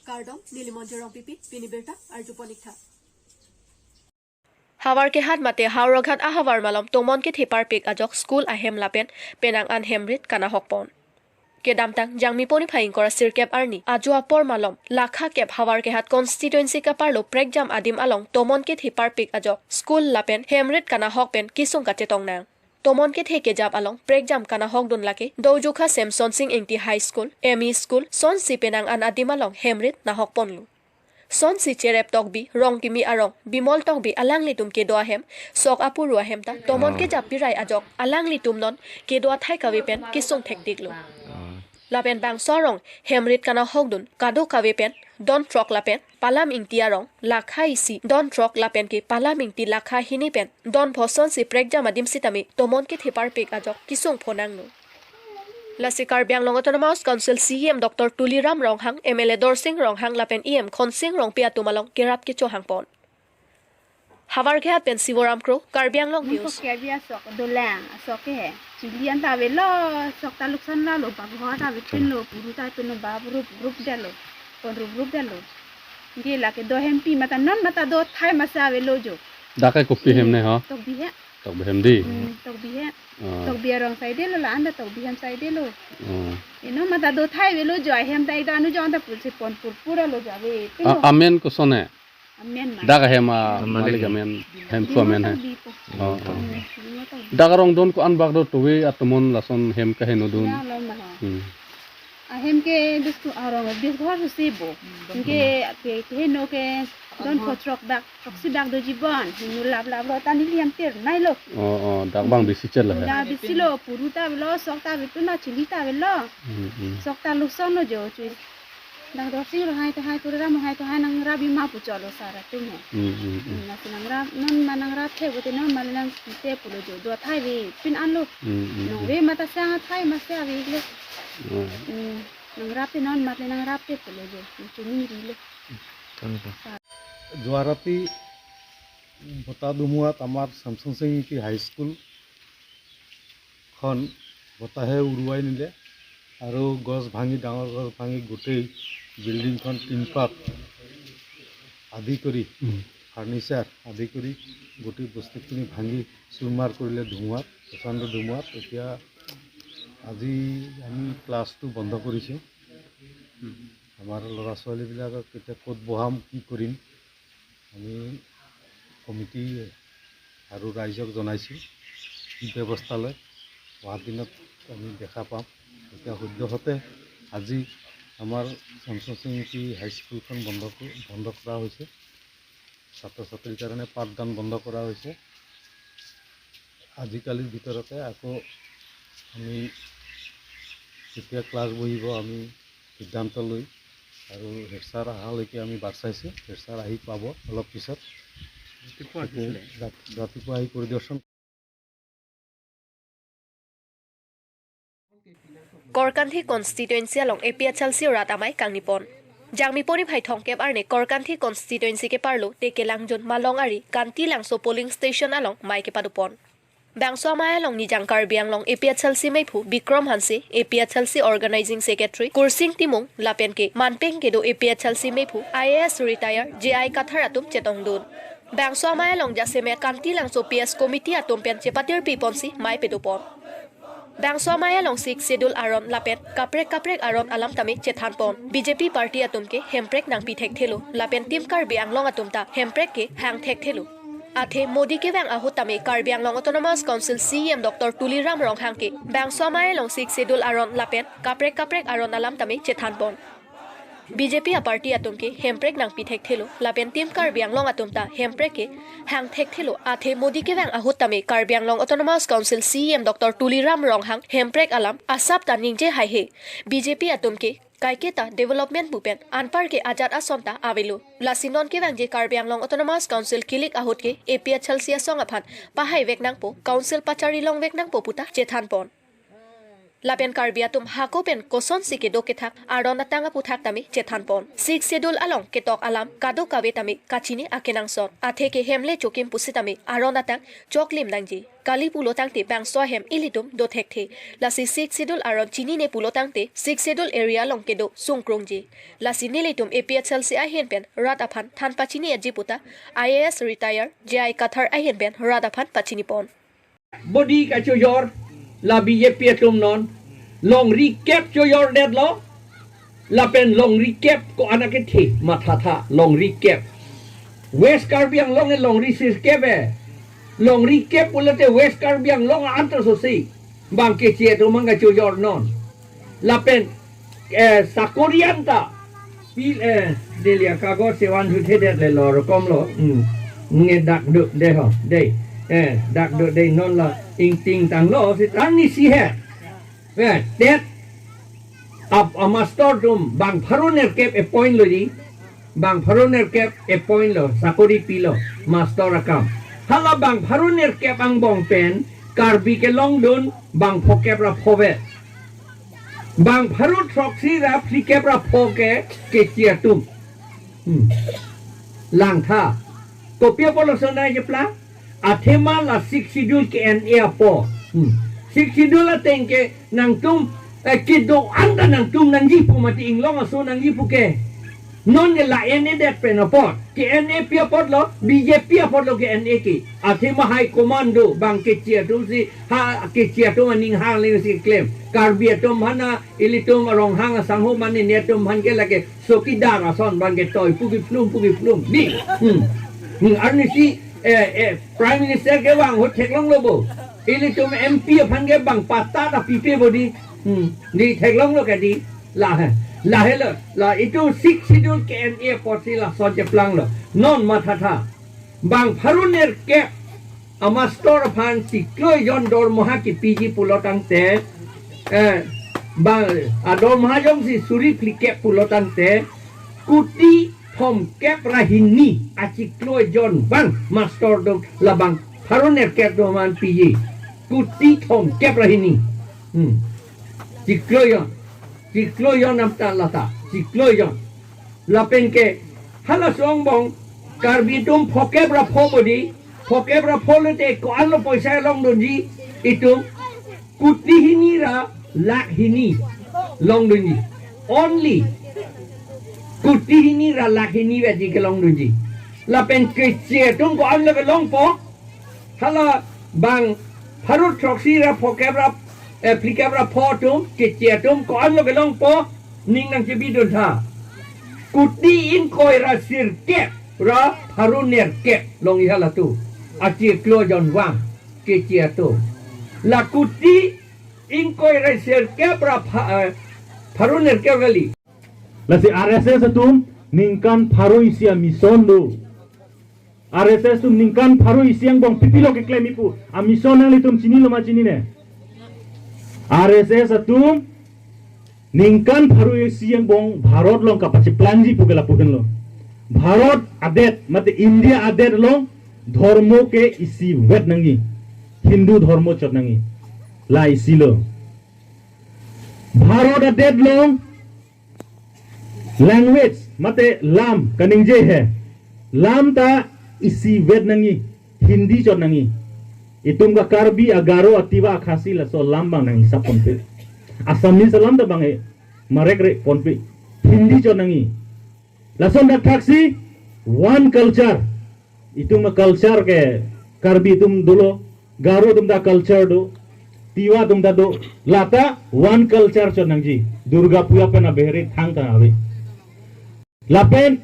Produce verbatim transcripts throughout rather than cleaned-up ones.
Kardom, neli Monjir Rongpipi, pini birta arjuponik tha. Havarkehat mate Howraghat ahavar malom tomon kethe parpik ajok school ahem lapen penang an hemrit kanahok pon. Kedamtang Jangmi poni phai ingkoi ra sirkep arni ajo apor malom lakha kep Havarkehat constituency kaparlo prekjam adim along tomon kethe parpik ajok school lapen hemrit kanahok pen kesung kachetong nang. Tomon kethe kejap along prekjam kanahok dun lake Dojukha Semson Sing Ingti High School, M E School, sonsi penang an adim along hemrit nahok ponlo. Sonsi Cherep Tokbi, Rongkimi arong, Bimol Tokbi alanglitum kedo ahem, sok apuru ahem ta tomon kejap pirai ajok alanglitum non kedo athai kave pen kesung thektiklo. Lapen bangso arong hemrit kanahok dun kadokave pen don throk lapen Palam Ingti arong lakha isi don throk lapen ke Palam Ingti lakha hini pen don pho sonsi prekjam adim sitame tomon kethe parpik ajok kesung phonanglo. Lasi Karbi Anglong Autonomous Council C E M Doctor Tuliram Ronghang, M L A Dorsing Ronghang lapen E M Khonsing Rongpi atum along kerap kechohang pon. Havarkehat pen Sivoram Kro, Karbi Anglong News. Kok kya bi asok dolang, asok ke he. Chili anta avelo, sok ta luksan lalo, bagho ta avepinlo, puru ta pinlo, ba rup rup dalo, pon rup rup dalo. Ge lake do hempi mata non mata do thai masa avelo jo. Dak ke kopi hem ne ho? Tokbi he. Tokbi hem di. Hmm, Tokbi he. Oh. Tokbi arong side lo la anta Tokbi hem side lo. Oh. Eno mata do thai avelo jo, ahem ta ida anu jo anta pulsi pon purpura lo jo ave. A-, amen kosone? Amen ma. Dak ahem a malik amen, hem ko amen he. Tokbi po. Oh, oh. Hmm, Tokbi. Dak arong don ko-an bak do towe atomon lason hem kaheno dun. Ya lo ma ho. Hmm. Ahem ke dus ko arong bis ghor husi bo. Ke ke heno ke don pho throk dak, throksi dak do jibon. Hinu lap lap lo ta neli hem tir nai lo. Oh, oh, dak bang bisi chel he. Dak bisi lo, puru ta avelo, sok ta avepinlo, chili ta avelo. Hmm, hmm. Sok ta luksan lo jo, chui. Dak Dorsing Ronghang to hai, Tuliram Ronghang to hai nangrap bima pu cholo sar atum he. Hmm, hmm, hmm. Hmm, lasi nangrap, non ma nangrapthe pute non ma le nangpite pulo jo, do thai avepin anlo. Hmm, hmm, hmm. Nong ave mata sang athai masa avelo. Hmm. Hmm, nangrapte non ma le nangrapte pulo jo, chuningri lo. Thank you. যোৱা ৰাতি বতাহ ধুমুহাত আমাৰ ছেমছান চিং ইংতি হাইস্কুলখন বতাহে উৰুৱাই নিলে আৰু গছ ভাঙি, ডাঙৰ গছ ভাঙি গোটেই বিল্ডিংখন, টিনপাত আদি কৰি, উম। ফাৰ্ণিচাৰ আদি কৰি গোটেই বস্তুখিনি ভাঙি চুৰমাৰ কৰিলে ধুমুহাত, প্ৰচণ্ড ধুমুহাত। এতিয়া আজি আমি ক্লাছটো বন্ধ কৰিছোঁ। আমাৰ ল'ৰা ছোৱালীবিলাকক এতিয়া ক'ত বহাম, কি কৰিম, আমি কমিটি আৰু ৰাইজক জনাইছোঁ কি ব্যৱস্থা লয়, অহা দিনত আমি দেখা পাম। এতিয়া সদ্যহতে আজি আমাৰ ছেমছান চিং ইংতি হাইস্কুলখন বন্ধ ক-, বন্ধ কৰা হৈছে, ছাত্ৰ ছাত্ৰীৰ কাৰণে পাঠদান বন্ধ কৰা হৈছে। আজিকালিৰ ভিতৰতে আকৌ আমি যেতিয়া ক্লাছ বহিব, আমি সিদ্ধান্ত লৈ আৰু হেড ছাৰ অহালৈকে আমি বাট চাইছোঁ। হেড ছাৰ আহি পাব অলপ পিছত। ৰাতিপুৱা আহিছিলে। ৰাত-, ৰাতিপুৱা আহি পৰিদৰ্শন। Korkanthi constituency along A P H L C rat amei kangni pon. Jangmi poni phai thomkep arni Korkanthi constituency keparlo Tekelangjun Malong ari Kanti Langso polling station along mei kepado pon. Bangso amei along Nijang Karbi Anglong A P H L C meiphu Bikram Hanse, A P H L C organizing secretary Kursing Timung lapen ke manpeng kedo A P H L C meiphu I A S retire J I Kathar atum chetongdun. Bangso amei along jasemet Kanti Langso P S committee atum pen chepatirpi ponsi mei pado pon. Bangso amei along Sixth Schedule aron lapen kaprek kaprek aron alam tame chethan pon. B J P party atum ke hemprek nangpi thekthelo lapen Team Karbi Anglong atum ta hemprek kehang thekthelo. Athe Modi kevang ahut tame Karbi Anglong Autonomous Council C E M Doctor Tuliram Ronghang ke bangso amei along Sixth Schedule aron lapen kaprek kaprek aron alam tame chethan pon. B J P aparty atum ke hemprek nangpi thekthelo lapen Team Karbi Anglong atum ta hemprek kehang thekthelo. Athe Modi kevang ahut tame Karbi Anglong Autonomous Council C E M Doctor Tuliram Ronghang hemprek alam asap ta ningje haihe. B J P atum ke kaiketa development pu pen anpar ke ajat ason ta avelo. Lasi non kevangji Karbi Anglong Autonomous Council kilik ahut ke A P H L C asong aphan pahai vek nangpo, council pachari long vek nangpo puta chethan pon. Lapen Karbi atum hako pen kosonsi kedo kethak aron atang aputhak tame chethanpon. Sixth Schedule along ketok alam kadokave tame kachini akenangsot. Atheke hem le chokim pusitame aron atang choklim nangji. Kali pulotangte bangso ahem ilitum dothekthe. Lasi Sixth Schedule aron chinine pulotangte Sixth Schedule area along kedo sungkrungji. Lasi nelitum A P H L C ahin pen rat aphan than pachini aji puta I A S retire J I Kathar ahin pen rat aphan pachinipon. Body kachojor la B J P atum non longri kep chojordetlo. Lapen longri kep ko-an akethe mathatha longri kep. West Karbi Anglong e longri sirkep e. Longri kep pulote West Karbi Anglong antar sosi. Bang keche atum mang kachojor non. Lapen eh, sakori anta. Pil eh, delia kagos sewan huthedet le lo rokom lo. Hmm. Nge dak duk de ho. De. Eh, dak duk de non la ingting tanglo si tang ni si he. Eh, tet. Ap a master atum bang pharo nerkep appoint lo di. Bang pharo nerkep appoint lo, sakori pilo, master akam. Hala bang pharo nerkep angbong pen Karbi kelongdun bang phokep ra phove. Bang pharo throksi ra phlikep ra pho ke keche atum. Hmm. Langtha. Kopi apotlo sonai keplang? Athema la Sixth Schedule ke N A apo. Hmm. Sixth Schedule ateng ke nangtum eh, kedo-an ta nangtum nangji pu mati inglong aso nangji pu ke. Non ke la N A det pen apot. Ke N A pi apotlo, B J P apotlo ke N A ke. Athema high command do bang keche atum si ha keche atum aning hang le si klem. Karbi atum hana ilitum Ronghang asangho mane ne atum han ke lake sokidar ason bang ke toi puki plum puki plum. Di. Hmm. Hmm. Arnisi eh, eh, Prime Minister ke bang ho theklonglo bo. Ilitum M P aphan ke bang patta ta pipe bo di. Hmm. Di theklonglo ke di. Lahe. Lahelo. La itum Sixth Schedule ke N A apotsi lason cheplanglo. Non mathatha. Bang pharo nerkep a master aphan chiklo jon dormoha kepiji pulotangte. Eh, bang a dormoha jongsi suri phlikep pulotangte. Kuti thomkep ra hini achiklo jon bang master atum labang pharo nerkep atum aphan piji. Kuti thomkep ra hini. Hmm. Chiklo jon. Chiklo jon nam ta lata. Chiklo jon. Lapen ke halaso angbong Karbi atum phokep ra pho bo di. Phokep ra pho lote ko-an lo poisa longdunji itum. Kuti hini ra lakh hini longdunji. Only kuti hini ra lakh hini veji kelongdunji. Lapen keche atum ko-an lo kelongpo. Hala bang pharo throksi ra phokep ra, eh, phlikep ra pho atum keche atum ko-an lo kelongpo. Ning nangchebidun tha. Kuti ingkoi ra sirkep ra pharo nerkep longji halatum. Achiklo jon vang keche atum. La kuti ingkoi ra sirkep ra pha-, eh, pharo nerkep kali. Lasi R S S atum ningkan pharo isi a-mission do. R S S atum ningkan pharo isi angbong pipilo keklem ipu a-mission nanglitum chinilo ma chinine? R S S atum ningkan pharo isi angbong Bharat along kapacheplangji pu ke lapu henlo. Bharat adet mate India adet along dhormo ke isivet nangji. Hindu dhormo chot nangji. La isilo. Bharat adet along language mate lam kaningje he. Lam ta isivet nangji, Hindi chot nangji. Itum ka Karbi, a-Garo, a-Tiwa, a-Khasi laso lam bang nanghisap ponpe. Assamese alam ta bang e marekre ponpe. Hindi chot nangji. Lason dak thaksi one culture. Itum a-culture ke Karbi atum dolo, Garo atum ta culture do, Tiwa atum ta do, lata one culture chot nangji. Durga Puja pen abeheri thangta ave. Lapen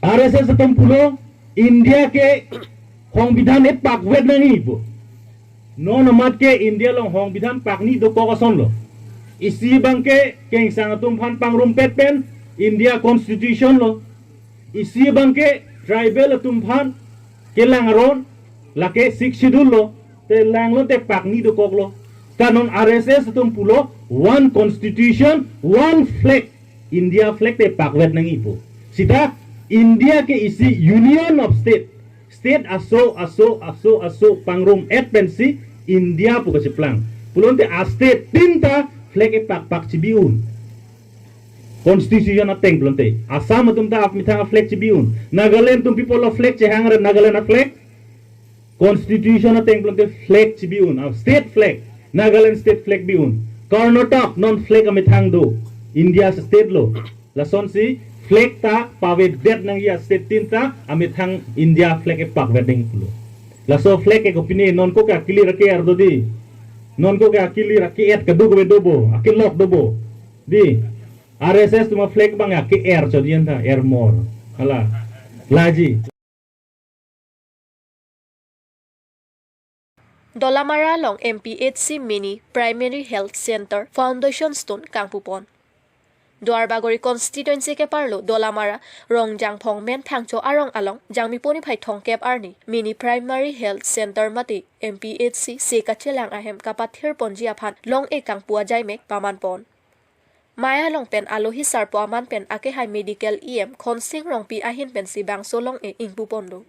R S S atum pulo India ke hongbidhan epakvet nangji pu. Non amat ke India along hongbidhan pakni dokok asonlo. Isi bang ke kengsang atum aphan pangrumpet pen India Constitution lo. Isi bang ke tribal atum aphan kelang aron lake Sixth Schedule lo, te langlo te pakni dokoklo. Kanon R S S atum pulo one constitution, one flag. India flag te pakvet nangji pu. Sita India ke isi union of state. State aso, aso, aso, aso pangrum-et pensi India pu kacheplang. Pulote a-state tin ta Flag epak pak chibi-un. Constitution ateng pulote. Assam atum ta amethang a-flag chibi-un. Nagaland atum pi apotlo flag chehang ra Nagaland a-flag. Constitution ateng pulote flag chibi-un. A state flag. Nagaland state flag bi-un. Karnataka non flag amethang do. India state lo. Lasonsi flag ta pavedet nangji a-state tin ta amethang India flag epak vet nangji pulo. Laso flag ke kopine non ko ke akilir ake-er do di. Non ko ke akilir ake-et kado kave dobo, akelok dobo. Di. R S S atum a-flag abang ake-er chot yen ta, er mor. Hala. Laji. Dolamara along M P H C Mini Primary Health Center Foundation Stone kangpupon. Duarbagori constituency keparlo Dolamara Rongjangphong Menphangcho arong along Jangmi poni phai thomkep arni Mini Primary Health Center mate M P H C se kachelang ahem kapathirponji aphan long-e kangpu ajaimek pamanpon. Maya along pen alohi sarpo aman pen akehai medical E M Khonsing Rongpi ahin pensi bangso long-e ingpuponlo.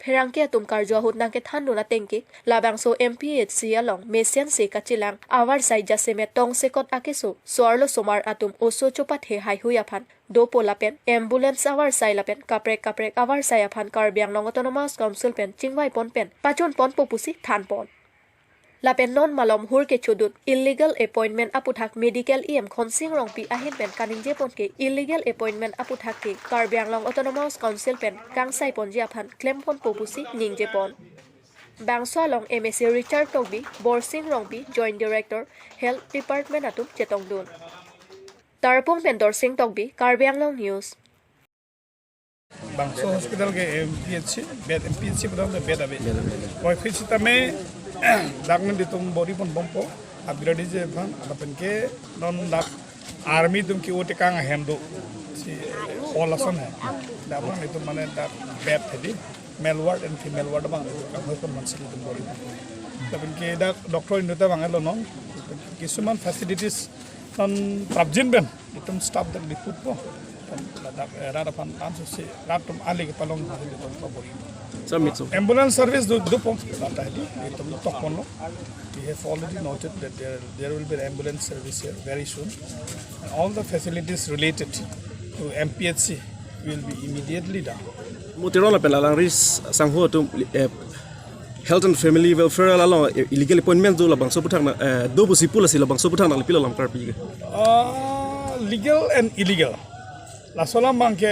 Pherangke atum karju ahut nangkethandun atengke, labangso M P H C along mesense kachelang avarsai jasemet tongsekot akeso, so-arlo somar atum oso chopathe haihui aphan dopo lapen ambulance avarsai lapen kaprek kaprek avarsai aphan Karbi Anglong Autonomous Council pen chingvaipon pen pachunponpo pusi thanpon. Lapen non malom hur kechodun illegal appointment aputhak medical E M Khonsing Rongpi ahin pen kaningjepon ke illegal appointment aputhak ke Karbi Anglong Autonomous Council pen kangsaiponji aphan klemponpo pusi ningjepon. Bangso along M A C Richard Tokbi, Borsing Rongpi, Joint Director, Health Department atum chetongdun. Tarpung pen Dorsing Tokbi, Karbi Anglong News. Bangso hospital ke M P H C, bed M P H C padam bed ave. Boiphit sitame dak nelitum bor-iponbompo, upgrade-ji aphan, lapen ke non dak army atum ke-o tekang ahem do. Si hall ason hai. Dak abang nelitum mane dak bed hedi, male ward and female ward abang nelitum kanghoiponbomsi nelitum bor-iponpo. Lapen ke dak doctor inut ta bang-etlo non. Kisuman facilities non prapjin pen. Itum staff dak diputpo. Itum ladak, eh, rat aphan ansose, rat atum ali kepalong itum pabor-i. Sir, mitso. Ambulance service do, dopo. Lata hedi, itum tokponlo. We have already noted that there, there will be an ambulance service here very soon. And all the facilities related to M P H C will be immediately done. Mutiro lapen alangli sangho atum, eh, Health and Family Welfare along, eh, illegal appointment do labangso aputhak nang, eh, do pusi pu lasi labangso aputhak nangli pilo alam karpi ke? Ah, legal and illegal. Laso alam abang ke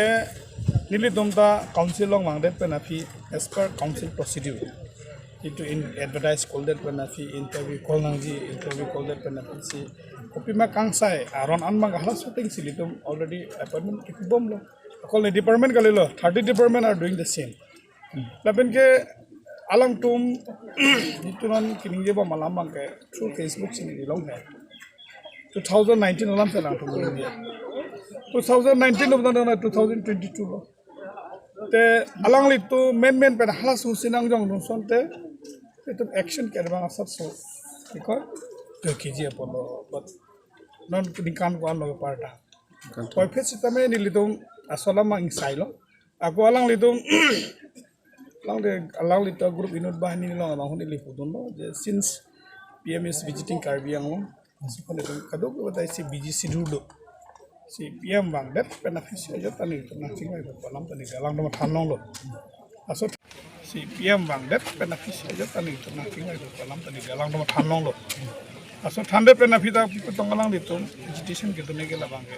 nelitum ta council along vangdet pen aphi as per council procedure. Itum in advertise call det pen aphi interview call nangji, interview call det pen aphi si kopima kangsai aron an abang halaso atengsi nelitum already appointment kipibomlo. Akol ne department kalilo, thirty department are doing the same. Lapen ke alangtum itum non kiningjebom alam abang ke through Facebook si neli long hai. Two thousand nineteen alam si alangtum ningje. Two thousand nineteen lo bang two thousand twenty-two lo. Te alanglitum menmen pen halaso si nangjongdun asonte itum action ke abang asatso. Because to kiji apotlo, but non ningkan ko-an lo parta. Boiphit sitame nelitum laso alam abang ingsailo. Ako alanglitum, alangli, alanglitum group inut banghini along abang hon ili pudunlo, je since P M is visiting Karbi Anglong, si kon itum kadokave ta isi busy schedule do. Si P M vangdet pen aphi si ajat ta nelitum nangchingvaipo pu alam ta neli alangtum thanlonglo. Laso si P M vangdet pen aphi si ajat ta nelitum nangchingvaipo pu alam ta neli alangtum thanlonglo. Laso thandet pen aphi ta pitong alanglitum agitation kedun ke labang ke.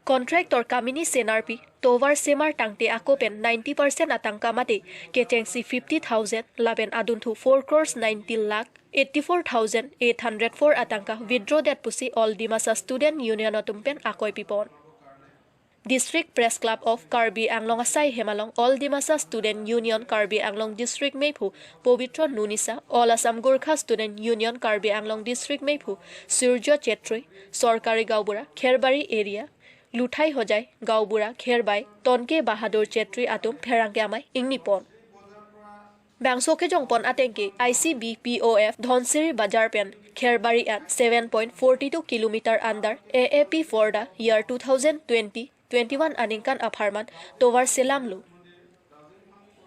Contractor Kamini Senarpi tovar semar tangte ako pen ninety percent atangka mate kechengsi fifty thousand lapen adunthu four crores ninety lakh eighty-four thousand eight hundred four atangka withdraw det pusi All Dimasa Student Union atum pen akoi pipon. District Press Club of Karbi Anglong asai hem along All Dimasa Student Union Karbi Anglong District Meiphu Pobitro Nunisa, All Assam Gorkha Student Union Karbi Anglong District Meiphu Surjo Chetri, Sorkari Gaonbura Kherbari Area, Luthai Hojai Gaonbura Kherbai, Tonke Bahadur Chetri atum pherangke amei ingnipon. Bangso kejongpon atengke I C B P O F Dhansiri Bazar pen Kherbari an seven point forty two kilometer under A A P for the year two thousand twenty twenty-one aningkan apharman tovar selamlo.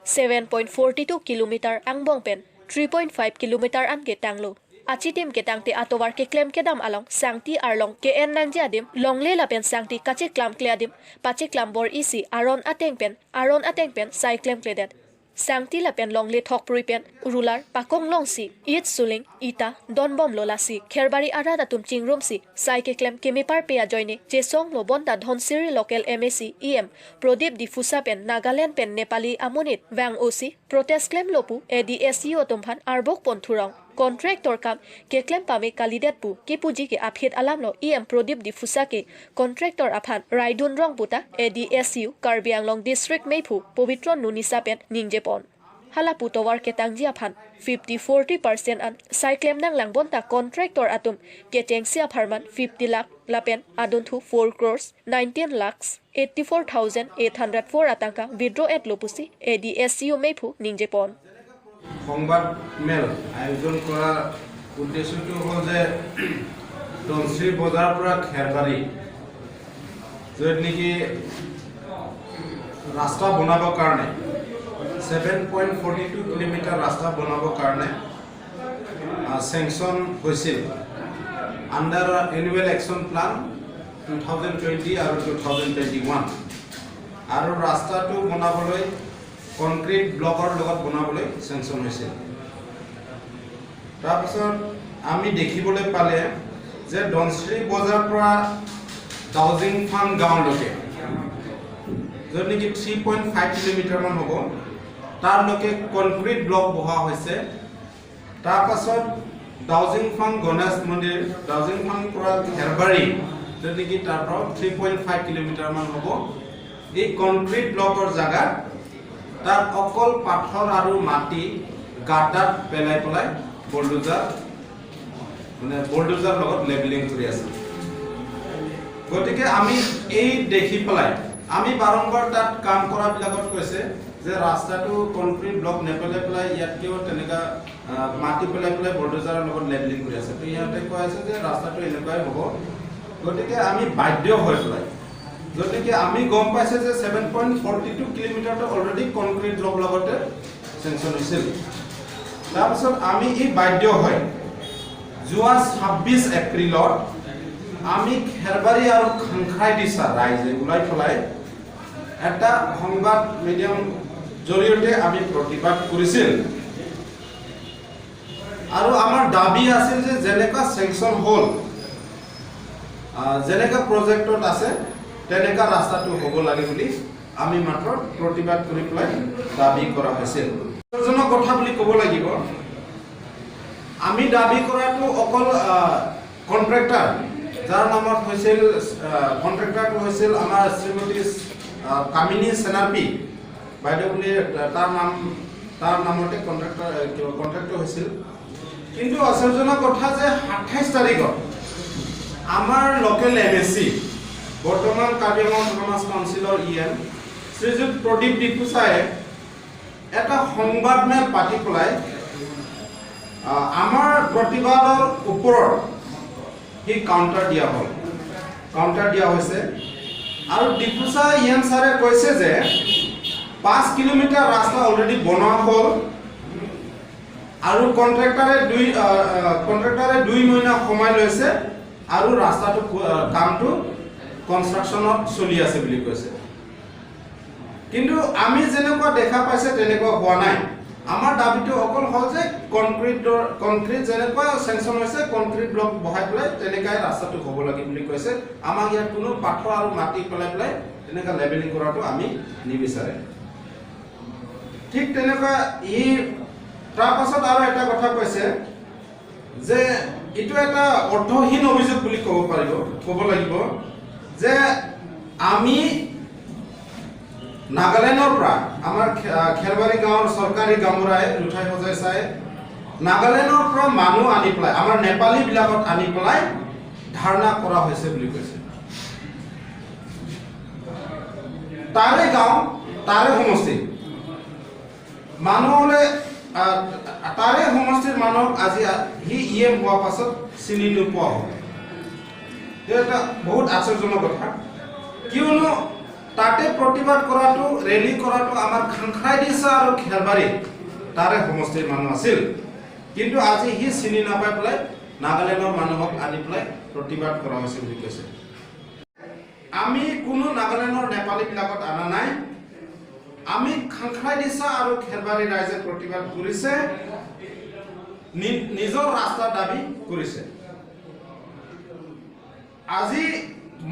Seven point forty two kilometer angbong pen three point five kilometer an ke tanglo. Achitim ketangte atovar keklem kedam along sangti arlong ke-en nangji adim, longle lapen sangti kacheklamkle adim, pacheklam bor-isi aron ateng pen, aron ateng pen sai klemkledet. Sangti lapen longle thokprui pen rular pakong longsi, it suling, ita donbomlo, lasi Kharbari arat atum chingrumsi sai keklem kemeparpe ajoine chesonglo bonta Dhansiri local M A C E M Pradip Diphusa pen Nagaland pen Nepali amonit vang-osi protest klemlo pu A D S U atum aphan arbok pon thurong. Contractor kam keklem pame kalidet pu kipuji ke aphi alamlo. E M Pradip Diphusa ke contractor aphan raidun rong puta A D S U Karbi Anglong District meiphu Pobitron Nunisa pen ningjepon. Hala pu tovar ketangji aphan fifty forty percent an sai klem nanglang bonta contractor atum kechengsi apharman fifty lakh lapen adunthu four crores nineteen lakhs eighty four thousand eight hundred four atangka withdraw-etlo pusi A D S U meiphu ningjepon. সংবাদ মেল আয়োজন কৰাৰ উদ্দেশ্যটো হ'ল যে ধনশিৰি বজাৰৰ পৰা খেৰবাৰী য'ত নেকি ৰাস্তা বনাবৰ কাৰণে, seven point forty two kilometre ৰাস্তা বনাবৰ কাৰণে চেংচন হৈছিল under annual action plan two thousand twenty আৰু টু থাউজেণ্ড টুৱেণ্টি ওৱান। আৰু ৰাস্তাটো বনাবলৈ কংক্ৰিট ব্লকৰ লগত বনাবলৈ চেংচন হৈছিল। তাৰপিছত আমি দেখিবলৈ পালে যে ধনশিৰি বজাৰৰ পৰা ডাউজিংফাং গাঁৱলৈকে য'ত নেকি থ্ৰী পইণ্ট ফাইভ কিলোমিটাৰমান হ'ব, তাৰলৈকে কংক্ৰিট ব্লক বহোৱা হৈছে। তাৰপাছত ডাউজিংফাং গণেশ মন্দিৰ, ডাউজিংফাং পৰা খেৰবাৰী, য'ত নেকি তাৰ পৰা থ্ৰী পইণ্ট ফাইভ কিলোমিটাৰমান হ'ব। এই কংক্ৰিট ব্লকৰ জেগাত তাত অকল পাথৰ আৰু মাটি গাঁত গাঁত পেলাই পেলাই বুলডোজাৰ, মানে বুলডোজাৰ লগত লেবেলিং কৰি আছে। গতিকে আমি এই দেখি পেলাই আমি বাৰম্বাৰ তাত কাম কৰাবিলাকত কৈছে যে ৰাস্তাটো কংক্ৰিট ব্লক নেপেলাই পেলাই ইয়াতকেও তেনেকা আহ, মাটি পেলাই পেলাই বুলডোজাৰৰ লগত লেবেলিং কৰি আছে। তো সিহঁতে কৈ আছে যে ৰাস্তাটো এনেকুৱাই হ'ব। গতিকে আমি বাধ্য হৈ পেলাই, গতিকে আমি গম পাইছে যে ছেভেন পইণ্ট ফৰ্টি টু কিলোমিটাৰটো অলৰেডি কংক্ৰিট ব্লক লগতে চেংচন হৈছিল। তাৰপিছত আমি এই বাধ্য হৈ যোৱা ছাব্বিছ এপ্ৰিলত আমি খেৰবাৰী আৰু খাংখাই দিছা ৰাইজে ওলাই পেলাই এটা সংবাদ মিডিয়াম জৰিয়তে আমি প্ৰতিবাদ কৰিছিল। আৰু আমাৰ দাবী আছিল যে যেনেকুৱা চেংচন হ'ল, আহ, যেনেকুৱা প্ৰজেক্টত আছে, তেনেকুৱা ৰাস্তাটো হ'ব লাগে বুলি আমি মাত্ৰ প্ৰতিবাদ কৰি পেলাই দাবী কৰা হৈছিল। দুখজনক কথা বুলি ক'ব লাগিব, আমি দাবী কৰাটো অকল, আহ, কণ্ট্ৰেক্টৰ, যাৰ নামত হৈছিল, আহ, কণ্ট্ৰেক্টৰটো হৈছিল আমাৰ শ্ৰীমতী, আহ, কামিনী সেনাপী বাইদেউ বুলি, আহ, তাৰ নাম, তাৰ নামতে কণ্ট্ৰেক্টৰ, আহ, কিবা কণ্ট্ৰেক্টটো হৈছিল। কিন্তু আশ্চৰ্যজনক কথা যে সাতাইছ তাৰিখত আমাৰ লোকেল এম এ চি, বৰ্তমান কাৰ্বি আংলং অট'নমাছ কাউন্সিলৰ ই এম শ্ৰীযুত প্ৰদীপ ডিফুচাই এটা সংবাদমেল পাতি পেলাই, আহ, আমাৰ প্ৰতিবাদৰ ওপৰত সি কাউণ্টাৰ দিয়া হ'ল, কাউণ্টাৰ দিয়া হৈছে। আৰু ডিফুচা ই এম ছাৰে কৈছে যে পাঁচ কিলোমিটাৰ ৰাস্তা অলৰেডি বনোৱা হ'ল আৰু কণ্ট্ৰেক্টৰে দুই, আহ, আহ, কণ্ট্ৰেক্টৰে দুই মহিনা সময় লৈছে আৰু ৰাস্তাটো, আহ, কামটো কনষ্ট্ৰাকশ্যনত চলি আছে বুলি কৈছে। কিন্তু আমি যেনেকুৱা দেখা পাইছে তেনেকুৱা হোৱা নাই। আমাৰ দাবীটো অকল হ'ল যে কংক্ৰিটৰ, কংক্ৰিট যেনেকুৱা চেংচন হৈছে, কংক্ৰিট ব্লক বহাই পেলাই তেনেকাই ৰাস্তাটো হ'ব লাগে বুলি কৈছে। আমাক ইয়াত কোনো পাথৰ আৰু মাটি পেলাই পেলাই তেনেকা লেবেলিং কৰাটো আমি নিবিচাৰে। ঠিক তেনেকুৱা ই, তাৰ পাছত আৰু এটা কথা কৈছে যে এইটো এটা অৰ্থহীন অভিযোগ বুলি ক'ব পাৰিব, ক'ব লাগিব যে আমি নাগালেণ্ডৰ পৰা, আমাৰ খে-, আহ, খেৰবাৰী গাঁৱৰ চৰকাৰী গাঁওবুঢ়াই, লুঠাই সজাই চাই, নাগালেণ্ডৰ পৰা মানুহ আনি পেলাই, আমাৰ নেপালীবিলাকক আনি পেলাই ধাৰণা কৰা হৈছে বুলি কৈছে। তাৰে গাঁও, তাৰে সমষ্টি। মানুহ হ'লে, আহ, তাৰে সমষ্টিৰ মানুহক আজি, আহ, সি ই এম হোৱাৰ পাছত চিনি নোপোৱা হ'ব। এইটো এটা বহুত আশ্চৰ্যজনক কথা। কিয়নো তাতে প্ৰতিবাদ কৰাটো, ৰেলী কৰাটো আমাৰ খাংখৰাইদিছা আৰু খেৰবাৰী তাৰে সমষ্টিৰ মানুহ আছিল। কিন্তু আজি সি চিনি নাপাই পেলাই নাগালেণ্ডৰ মানুহক আনি পেলাই প্ৰতিবাদ কৰা হৈছে বুলি কৈছে। আমি কোনো নাগালেণ্ডৰ নেপালীবিলাকত অনা নাই। আমি খাংখ্ৰাইদিছা আৰু খেৰবাৰী ৰাইজে প্ৰতিবাদ কৰিছে, নি-, নিজৰ ৰাস্তাৰ দাবী কৰিছে। আজি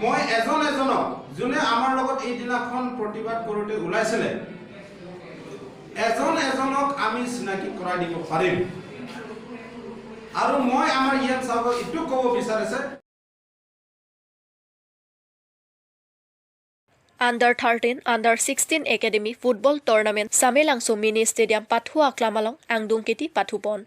মই এজন এজনক, যোনে আমাৰ লগত এই দিনাখন প্ৰতিবাদ কৰোঁতে ওলাইছিলে, এজন এজনক আমি চিনাকি কৰাই দিব পাৰিম। আৰু মই আমাৰ ই এম ছাৰক এইটো ক'ব বিচাৰিছে, Under thirteen, Under sixteen Academy Football Tournament Samelangso Mini Stadium pathu aklam along angdung kiti pathupon.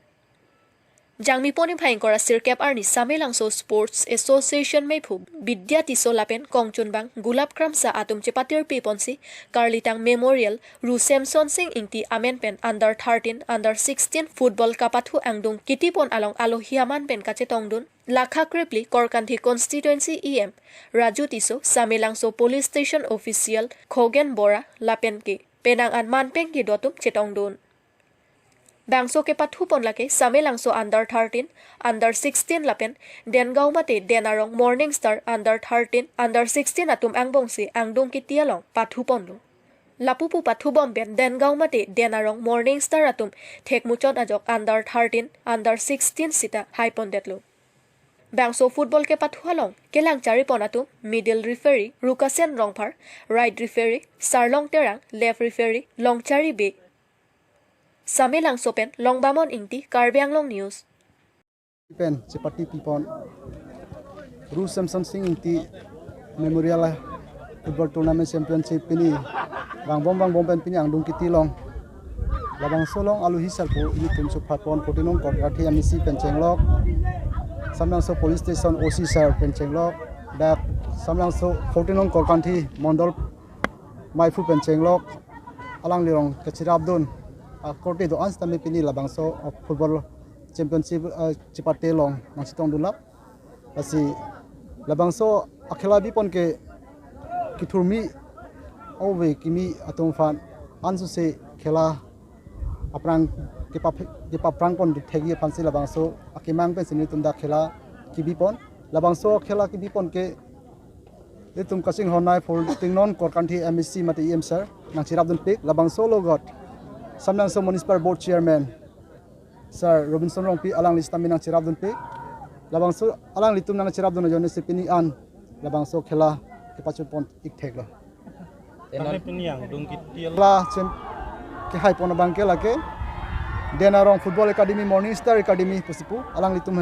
Jangmi poni phai ingkoi ra sirkep arni Samelangso Sports Association meiphu Bidya Tisso lapen kongchunbang Gulab Kramsa atum chepatirpi ponsi Karlitang Memorial Ru Semson Sing Ingti amen pen Under thirteen, Under sixteen Football kapathu angdung kitipon along alohi aman pen kachetongdun. Lakha krepli Korkanthi Constituency E M Raju Tisso, Samelangso Police Station Official Khogen Bora lapen ke penang an manpeng kedo atum chetongdun. Bangso kepathupon lake Samelangso Under thirteen, Under sixteen lapen Dengaon mate Denarong Morning Star Under thirteen, Under sixteen atum angbongsi angdung kiti along pathuponlo. Lapu pu pathubom pen Dengaon mate Denarong Morning Star atum thekmuchot ajok Under thirteen, Under sixteen sita haipondetlo. Bangso football kepathu along kelang charipon atum middle referee Rukasen Rongphar, right referee Sarlong Terang, left referee Longchari Bey. Samelangso pen Longbamon Ingti, Karbi Anglong News. Pen chepatirpipon Ru Semson Sing Ingti Memorial Football Tournament Championship pini vangbom vangbom pen pini angdung kiti long. Labangso along alohi sarpo ilitum chuphatpon fourteen nong Korkanthi M A C pen chenglok, Samelangso Police Station O C sir pen chenglok, dak Samelangso fourteen nong Korkanthi Mondol meiphu pen chenglok, alanglirong kachirapdun akorte do-an sitame pini labangso football championship, eh, chepate long nangchetongdunlap. Lasi labangso akhela bipon ke kethurmi ove kimi atum aphan ansose khela aphrang kepap-, kepaphrangpon thekji aphansi labangso akemang pensi nelitum dak khela kebipon. Labangso khela kebipon ke itum kachinghon nai fourteen nong Korkanthi M A C mate E M sir nangcherapdunpik. Labangso alogot Samelangso Municipal Board Chairman Sir Robinson Rongpi alangli sitame nangcherapdunpik. Labangso alanglitum nangcherapdun ajoinesi pini an labangso khela kepachunpon ik theklo. Tangte pini angdung kiti along. Khela chem kehaipon abang ke lake Denarong Football Academy, Morning Star Academy pusi pu alanglitum